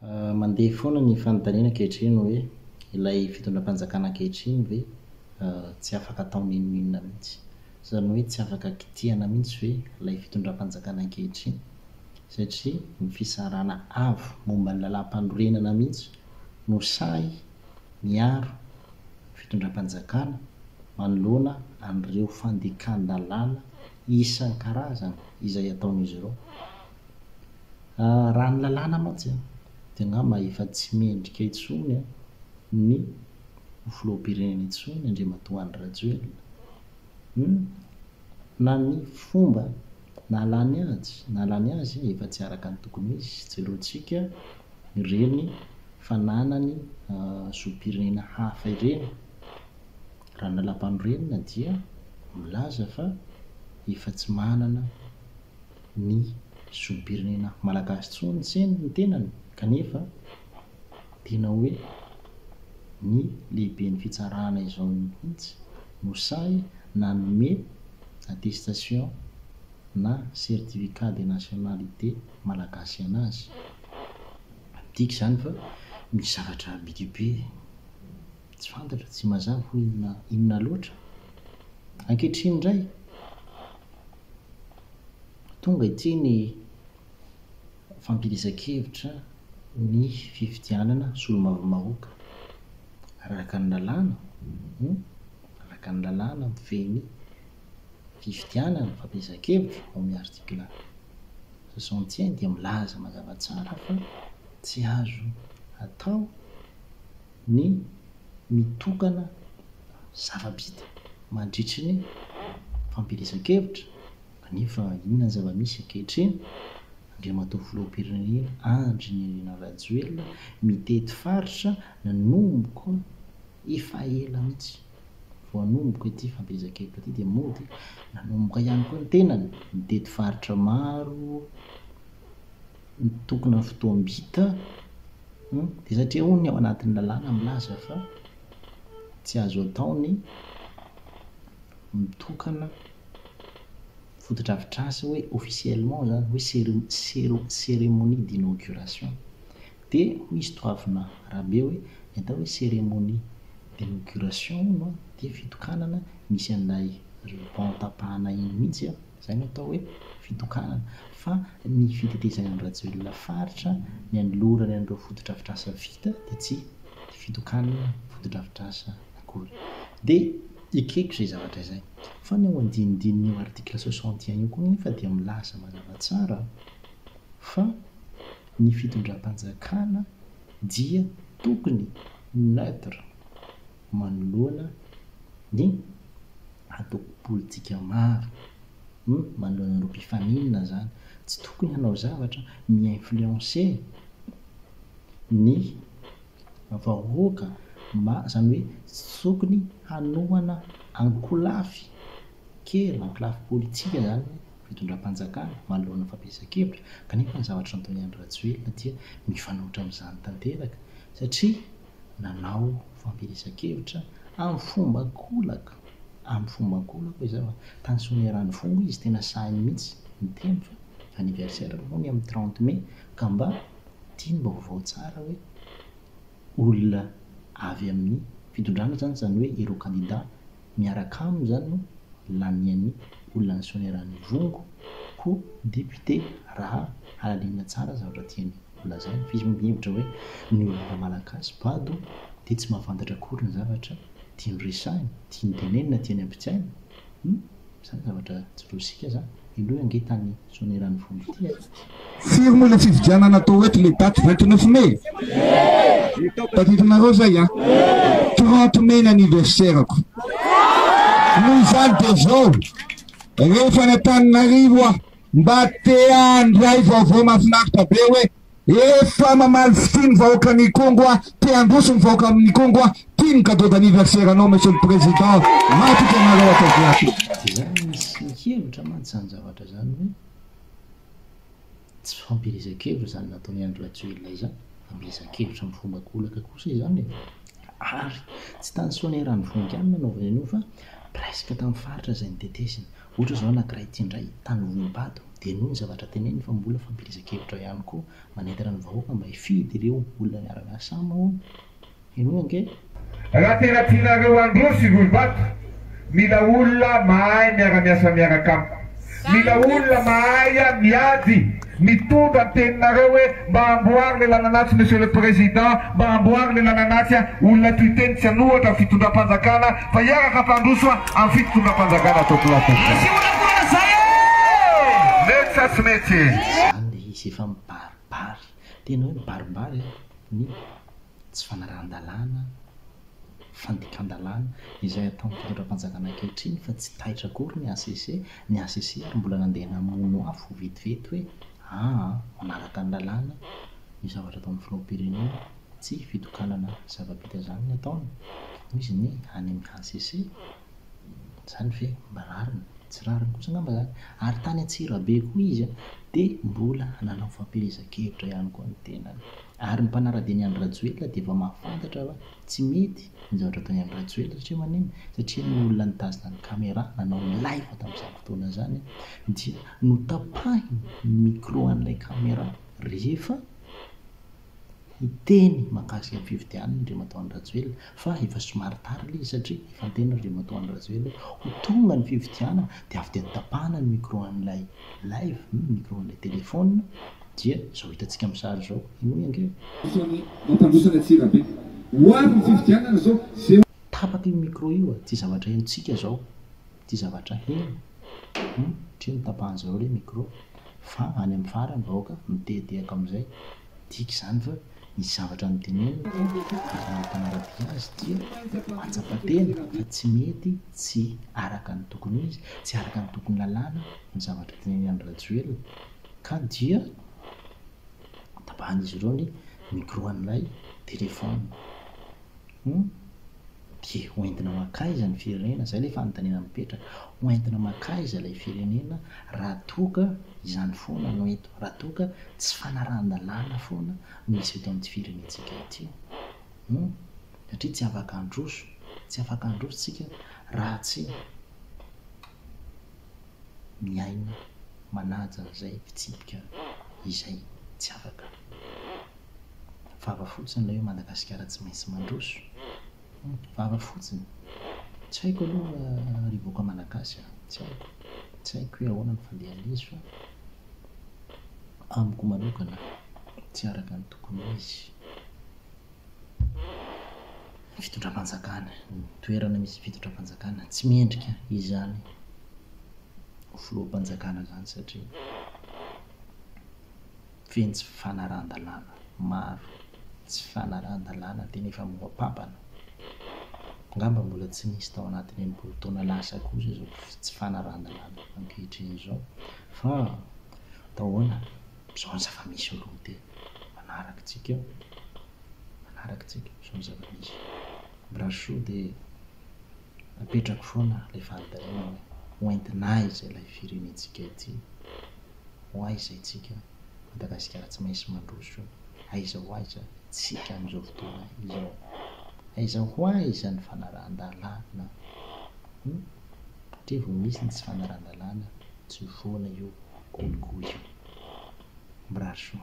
Mandeha foana ny fanontaniana ankehitriny hoe ilay fitondram-panjakana ankehitriny ve tsy afaka atao n'inon'inona mihitsy? Izany hoe tsy afaka kitihana mihitsy ve ilay fitondram-panjakana ankehitriny? Satria ny fisarana avo momba ny lalàmpanorenana mihitsy no sahy miaro ny fitondram-panjakana manoloana an'ireo fandikan-dalàna isan-karazany izay ataon'izy ireo. Raha ny lalàna mantsy dia angamba efa tsy mendrika intsony ny ho filoham-pirenena intsony Andriamatoa Andry Rajoelina. Hum, na ny fomba nahalany azy, nahalany azy efa tsy araka ny tokony ho izy. Jerentsika ireny fananany zom-pirenena hafa ireny. Raha ny lalàmpanorenana dia milaza fa efa tsy manana ny zom-pirenena malagasy intsony tsena ny tenany kanefa tena hoe ny lehiben'ny fitsarana izao mihitsy no sahy nanome attestation na certificat de nationalité malagasy anazy. Midika izany fa misy zavatra be dia be tsy fantatra, tsy mazava hoe inona inona loatra. Ankehitriny indray, Tonga ity ny fampielezan-kevitra ny fifidianana solombavambahoaka. Araka ny lalàna, araka ny lalàna mifehy ny fifidianana, fampielezan-kevitra ao amin'ny article 61 dia milaza mazava tsara fa tsy azo atao ny mitokana zava-bita mandritry ny fampielezan-kevitra, kanefa inona ny zava-misy ankehitriny? Andriamatoa Filoham-pirenena Andry Nirina Rajoelina mitety faritra nanomboka efa ela mihitsy vao hanomboka ity fampielezan-kevitra ity dia mody nanomboka ihany koa ny tenany nitety faritra maro nitokona fotoam-bita dia satria hono ny ao anatin'ny lalàna milaza fa tsy azo atao ny mitokana fotodrafitrasa hoe officiellement zany hoe cérémonie d'inauguration dia hoy izy Toavina Rabe hoe ny atao hoe cérémonie d'inauguration hono an dia fitokanana misy an'ilay ruban tapahana iny mihitsy an, izay no atao hoe fitokanana fa ny fitetezana an'i Rajoelina faritra ny anolorany an'ireo fotodrafitrasa vita dia tsy fitokanana fotodrafitrasa akory. Dia ekeko izay zavatra izay. Fa ny ao andinindinin'io article 61 io koa anefa dia milaza mazava tsara fa ny fitondram-panjakana dia tokony neutre manoloana ny antoko politika maro, manoloana ireo mpifaninana izany. Tsy tokony hanao zavatra mi-influencer ny vahoaka mba, izany hoe tsy tokony hanohana ankolafy kely, ankolafy politika izany ny fitondram-panjakana manoloana ny fampielezan-kevitra, kanefa ny zavatra nataon'i Andry Rajoelina dia mifanohitra amin'izany tanteraka satria nanao fampielezan-kevitra amin'ny fomba an-kolaka, amin'ny fomba an-kolaka hoy izaho, tany Soanierana-Ivongo izy tena sahiny mihitsy niteny fa anniversaire-ny hono amin'ny 30 mai ka mba Tiany mba vaovao tsara hoe olona avy amin'ny fitondrana izany, izany hoe ireo kandida miaraka aminy izany no lanian'ny olona any Soanierana-Ivongo ho député raha halalinina tsara zavatra tiany ho lazaina. Fa izy moa mihevitra hoe ny olona malagasy bado dia tsy mahafantatra akory ny zavatra tiany resahina, tiany tenenina, tiany ampitsaina. Hum. Zany zavatra tsy lozika zany. Helohy ange tany Soanierana Ivongo ity e. Firy moa ilay fifidianana atao eto le date 29 mai? Tadidinareo zay an? 30 mai ny anniversaire-ko. Noho izany dia zao, rehefa any Antananarivo aho, mba te handray vaovao mahafinaritra be hoe Efa mamaly fitia ny vahoakan' Ikongo ah, te handroso ny vahoaka amin' Ikongo ah, tia ny cadeau d'anniversaire anao Monsieur le Président, matoky anareo ataovy ato. Dia zany misy mihevitra mantsy izany zavatra izany hoe tsy fampielezan-kevitra izany nataon'i Andry Rajoelina izany, fampielezan-kevitra amin'ny fomba ankolaka kosa izany e! Ary tsy tany Soanierana-Ivongo ihany no nanaovany an'io fa presque tamin'ny faritra izay noteteziny. Ohatra izao anankiray ity indray, tany Vohipado. Dia henoy ny zavatra teneniny fa mbola fampielezan-kevitra ihany koa manentana ny vahoaka mba hifidy ireo olona miara-miasa aminy hono. Henoy ange. Raha tena tianareo handroso i Vohibato, mila olona mahay miara-miasa miaraka amiko. Mila olona mahay miady, mitondra ny teninareo hoe mba amboary le lalanatsy Monsieur le Président, mba amboary le lalanatsy a, olona toy teny tsy hanohatra ny fitondram-panjakana fa hiaraka hampandroso amin'ny fitondram-panjakana ataoko lahy tompoko. Asehona zay e! Mety sa tsy mety? Izany le izy efa mibaribary, tena hoe mibaribary ny tsy fanarahan-dalàna, fandikan-dalàna izay ataon'ny fitondram-panjakana ankehitriny fa tsy taitra akory ny hcc, ny hcc ary mbola nandeha namono afo vetivety hoe aa manaraka ny lalàna ny zavatra ataon'ny filoham-pirenena, tsy fitokanana zava-bita izany ny ataony, hoy izy ny any amin'ny hcc. Izany ve mba rariny? Tsy rariny kosa angamba izany. Ary tany Antsirabe koa izy dia mbola nanao fampielezan-kevitra ihany koa ny tenany. Ary ny mpanara-dia an'i Andry Rajoelina dia efa mahafantatra fa tsy mety ny zavatra ataon'i Andry Rajoelina satria maninona? Satria ny olona nitazona ny camera nanao ny live tamin'izany fotoana izany dia notapahiny ny micro an'ilay camera rehefa hiteny mahakasika ny fifidianana Andriamatoa Andry Rajoelina fa efa somary tara ilay izy satria efa niteny Andriamatoa Andry Rajoelina hoe ho tonga ny fifidianana dia avy dia notapahana ny micro an'ilay live, ny micro an'ilay téléphone dia izao hitantsika amin'ny sary izao. Henoy ange. Fotoana nampandroso an' Antsirabe. Ho avy ny fifidianana izao, izay. Tapaka io micro io a, tsy zavatra henontsika izao, tsy zavatra heno, hum, satria notapahan-dry zareo ilay micro, fa any amin'ny farany vahoaka mitehatehaka amin'izay. Midika izany fa ny zavatra noteneniny ary ny mpanara-dia azy dia mahatsapa tena fa tsy mety, tsy araka ny tokony ho izy, tsy araka ny tokony lalàna ny zavatra tenenin'i Andry Rajoelina ka dia tapahan'izy ireo ny micro an'ilay téléphone. Hum? Dia ho entina mankaiza ny firenena? Izay ilay fanontaniana mipetraka. Ho entina mankaiza ilay firenena raha toa ka izany foana no eto? Raha toa ka tsy fanarahan-dalàna foana no misy eto amin'ity firenentsika ity? Hum? Satria tsy afaka handroso, tsy afaka handroso isika raha tsy miaina manaja an'izay fitsipika izay. Tsy afaka. Vava fotsiny ilay hoe Madagasikara tsy maintsy mandroso. Vava fotsiny. Tsy haiko aloha ry vahoaka malagasy a! Tsy haiko. Tsy haiko hoe ahoana ny fandehan'ilay izy fa amiko manokana tsy araka ny tokony ho izy ny fitondram-panjakana, ny toerana misy ny fitondram-panjakana. Tsy mendrika izany ho filoham-panjakana izany satria Feno tsy fanarahan-dalàna maro, tsy fanarahan-dalàna tena efa mihoa-pampana. Angamba mbola tsy nisy tao anatin'ny 60 taona lasa kosa izao tsy fanarahan-dalàna ankehitriny izao fa atao ahoana, izao ny zava-misy aloha dia manaraka tsika eo, manaraka tsika, izao ny zava-misy. Mirary soa dia apetrako foana ilay fanontaniana hoe ho entina aiza ilay firenentsika ity? Ho aiza itsika? Madagasikara tsy maintsy mandroso aiza ho aiza tsika amin'izao fotoana izao? Aiza ho aiza ny fanarahan-dalàna? Hum? Satria vao misy ny tsy fanarahan-dalàna tsy ho foana io kolikoly io. Mirary soa.